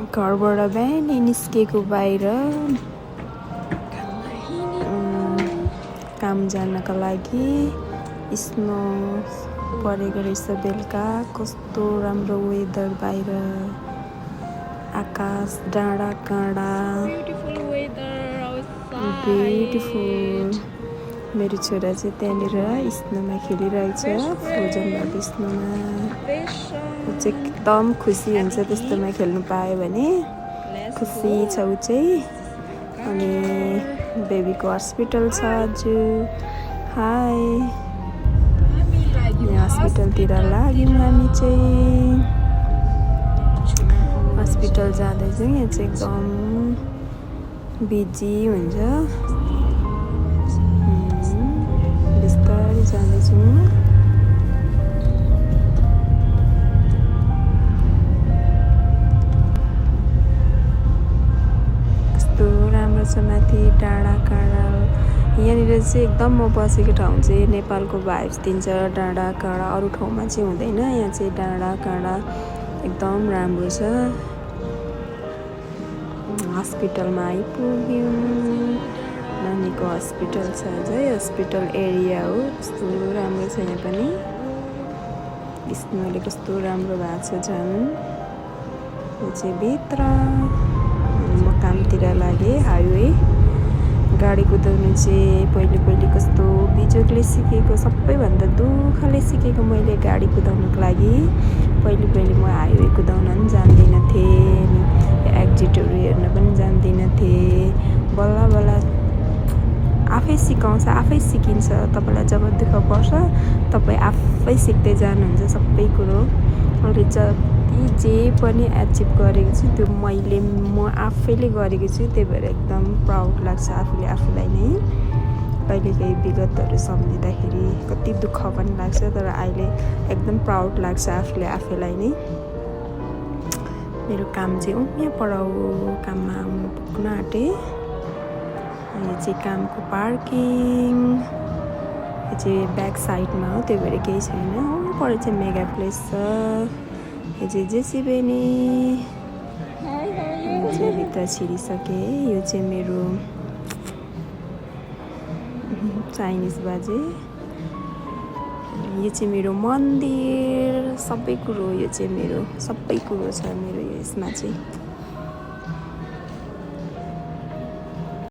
घरबाट बिहानै निस्केको बाहिर काम जानको लागि। स्नो परेको रहेछ बेलुका। कस्तो राम्रो वेदर बाहिर, आकाश डाँडा काँडा, ब्युटिफुल। मेरो छोरा चाहिँ त्यहाँनिर स्नोमा खेलिरहेछ, फ्रोजन भएको स्नोमा। ऊ चाहिँ एकदम खुसी हुन्छ त्यस्तोमा खेल्नु पायो भने, खुसी छ ऊ चाहिँ। अनि बेबीको हस्पिटल छ आज। हाई, यहाँ हस्पिटलतिर लाग्यौँ हामी चाहिँ। हस्पिटल जाँदैछौँ। यहाँ चाहिँ एकदम बिजी हुन्छ। बिस्तारै जाँदैछौँ। कस्तो राम्रो छ माथि डाँडा काँडा। यहाँनिर चाहिँ एकदम म बसेको ठाउँ चाहिँ नेपालको भाइब्स दिन्छ। डाँडा काँडा अरू ठाउँमा चाहिँ हुँदैन, यहाँ चाहिँ डाँडा काँडा एकदम राम्रो छ। हस्पिटलमा आइपुग्यौँ। नानीको हस्पिटल छ अझै, हस्पिटल एरिया हो। कस्तो राम्रो छ यहाँ पनि। स्नोले कस्तो राम्रो भएको छ झन्। यो चाहिँ भित्र। म कामतिर लागेँ। हाइवे गाडी कुदाउनु चाहिँ पहिले कस्तो बिजोगले सिकेको, सबैभन्दा दुःखले सिकेको मैले गाडी कुदाउनुको लागि। पहिले म हाइवे कुदाउन पनि जान्दिनँ थिएँ, एक्जिटहरू हेर्न पनि जान्दिनँ थिएँ। बल्ल आफै सिकाउँछ, आफै सिकिन्छ। तपाईँलाई जब दुःख पर्छ तपाईँ आफै सिक्दै जानुहुन्छ सबै कुरो। अहिले जति जे पनि एचिभ गरेको छु त्यो म आफैले गरेको छु। त्यही भएर एकदम प्राउड लाग्छ आफूलाई नै। कहिलेकाहीँ विगतहरू सम्झिँदाखेरि कति दुःख पनि लाग्छ, तर अहिले एकदम प्राउड लाग्छ आफैलाई नै। मेरो काम चाहिँ यहाँ पढाउ काममा आउनु पुग्न आँटेँ। यो चाहिँ कामको पार्किङ। यो चाहिँ ब्याक साइडमा हो, त्यही भएर केही छैन। हो पर चाहिँ मेगा प्लेस छ। यो चाहिँ जेसिबेनी। यो चाहिँ भित्र छिरिसकेँ। यो चाहिँ मेरो चाइनिज बाजे। यो चाहिँ मेरो मन्दिर। सबै कुरो यो चाहिँ मेरो सबै कुरो छ मेरो यसमा चाहिँ।